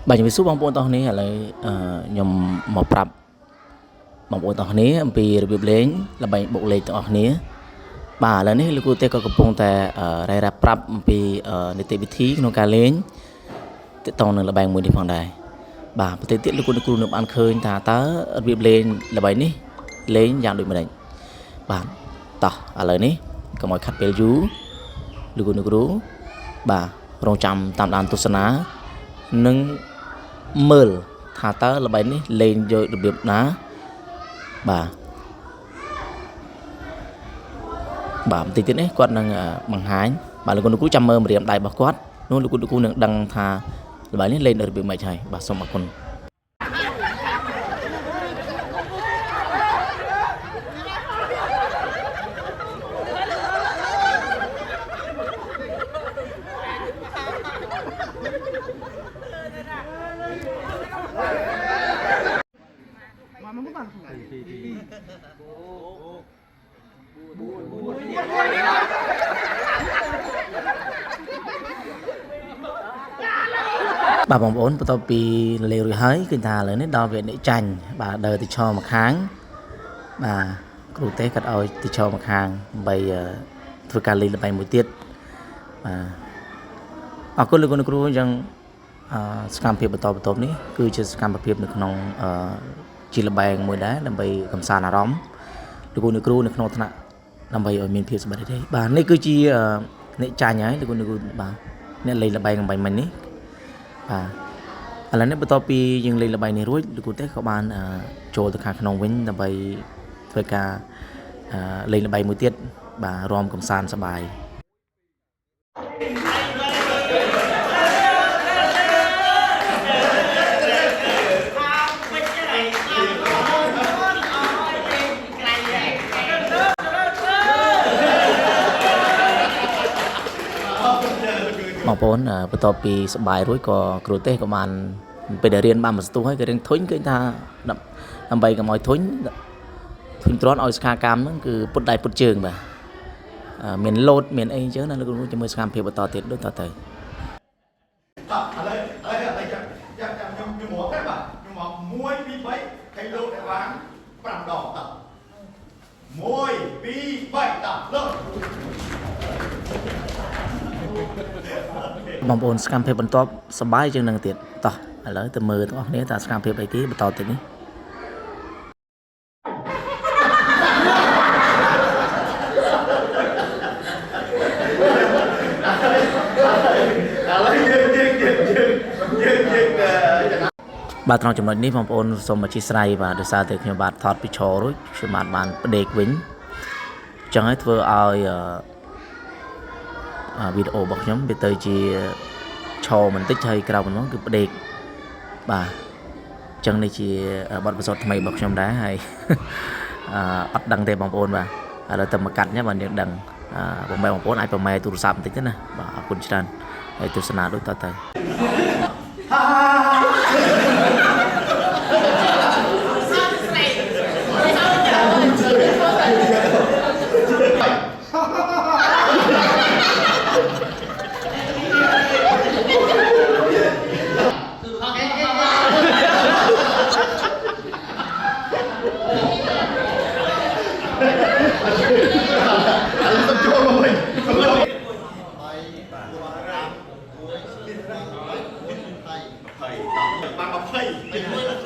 បាទជំរាបសួរបងប្អូនទាំងអស់គ្នាឥឡូវអឺខ្ញុំមកប្រាប់បងប្អូនទាំងអស់គ្នាអំពីរបៀបលេងល្បែងបុកលេខទាំងអស់គ្នាបាទឥឡូវនេះលោកគ្រូទេក៏កំពុងតែរ៉ៃរ៉ាប់ប្រាប់អំពីនីតិវិធីក្នុងការលេងទាក់ទងនឹងល្បែងមួយនេះផងដែរបាទប្រទេសទៀតលោកគ្រូអ្នកគ្រូនឹងបានឃើញថាតើរបៀបលេងល្បែងនេះលេងយ៉ាងដូចម្តេចបាទតោះឥឡូវនេះកុំឲ្យខាត់ពេលយូរលោកគ្រូអ្នកគ្រូបាទរងចាំតាមដានទស្សនានិង មើលថាតើល្បែងនេះលេងយករបៀបណាបាទបាទបន្តិចទៀតនេះគាត់នឹងបង្ហាញបាទលោកគ្រូចាំមើលម្រាមដៃរបស់គាត់នោះលោកគ្រូនឹងដឹងថាល្បែងនេះលេងដោយរបៀបម៉េចហើយបាទសូមអរគុណ បាទបងប្អូនបន្ទាប់ពីលេងរួចហើយឃើញថាឥឡូវនេះដល់វគ្គអ្នកចាញ់បាទដើរទៅឈរមកខាងបាទគ្រូទេគាត់ឲ្យទៅឈរមកខាងដើម្បីធ្វើការលេងល្បែងមួយទៀតបាទអរគុណលោកគ្រូគ្រូអញ្ចឹងអឺសកម្មភាពបន្តបន្ទាប់នេះគឺជាសកម្មភាពនៅក្នុងអឺជាល្បែងមួយដែរដើម្បីកំសាន្តអារម្មណ៍លោកគ្រូអ្នកគ្រូនៅក្នុងថ្នាក់ដើម្បីឲ្យមានភាពសប្បាយរីករាយបាទនេះគឺជាអ្នកចាញ់ហើយលោកគ្រូអ្នកគ្រូបាទអ្នកលេងល្បែងកំបាញ់មិញនេះបាទឥឡូវនេះបន្ទាប់ពីយើងលេងល្បែងនេះរួចលោកគ្រូទេក៏បានចូលទៅខាងក្នុងវិញដើម្បីធ្វើការលេងល្បែងមួយទៀតបាទរាំកំសាន្តសប្បាយបងប្អូនបន្ទាប់ពីសប្បាយរួចក៏គ្រូទេសក៏បានពេលដែលរៀនបានមួយស្ទុះហើយក៏រៀងធុញឃើញថាដើម្បីកុំឲ្យធុញធុញទ្រាន់ឲ្យសខាកម្មហ្នឹងគឺពុតដៃពុតជើងបាទមានលោតមានអីអញ្ចឹងណាលោកគ្រូជាមួយសកម្មភាពបន្តទៀតដូចតទៅ តោះឥឡូវឥឡូវឥឡូវចាំចាំចាំខ្ញុំខ្ញុំមកទេបាទខ្ញុំមក1 2 3ហើយលោកអ្នកបាន5ដងតោះ1 2 3តោះលោក បងប្អូនសកម្មភាពបន្ទាប់សប្បាយជាងនឹងទៀតតោះឥឡូវទៅមើលទាំងអស់គ្នាតើសកម្មភាពអីគេបន្តទៀតនេះ ឥឡូវយើងយើងយើងយើងយើងយើងចំណា បាទត្រង់ចំណុចនេះបងប្អូនសូមអធិស្ឋានបាទដោយសារតែខ្ញុំបាទថតពីឈររួចខ្ញុំបាទបានផ្ដេកវិញចឹងហើយធ្វើឲ្យអឺវីដេអូរបស់ខ្ញុំវាទៅជាឈរបន្តិចហើយក្រៅប៉ុណ្ណឹងគឺផ្ដេកបាទចឹងនេះជាបទពិសោធន៍ថ្មីរបស់ខ្ញុំដែរហើយអត់ដឹងទេបងប្អូនបាទឥឡូវទៅមកកាត់ញ៉ាបាទយើងដឹងបងប្អូនអាចប្រម៉ែទូរស័ព្ទបន្តិចទៅណាបាទអរគុណច្រើនហើយទស្សនាដូចតទៅ ឥឡូវសុំចូលមកវិញសុំចូល បាន20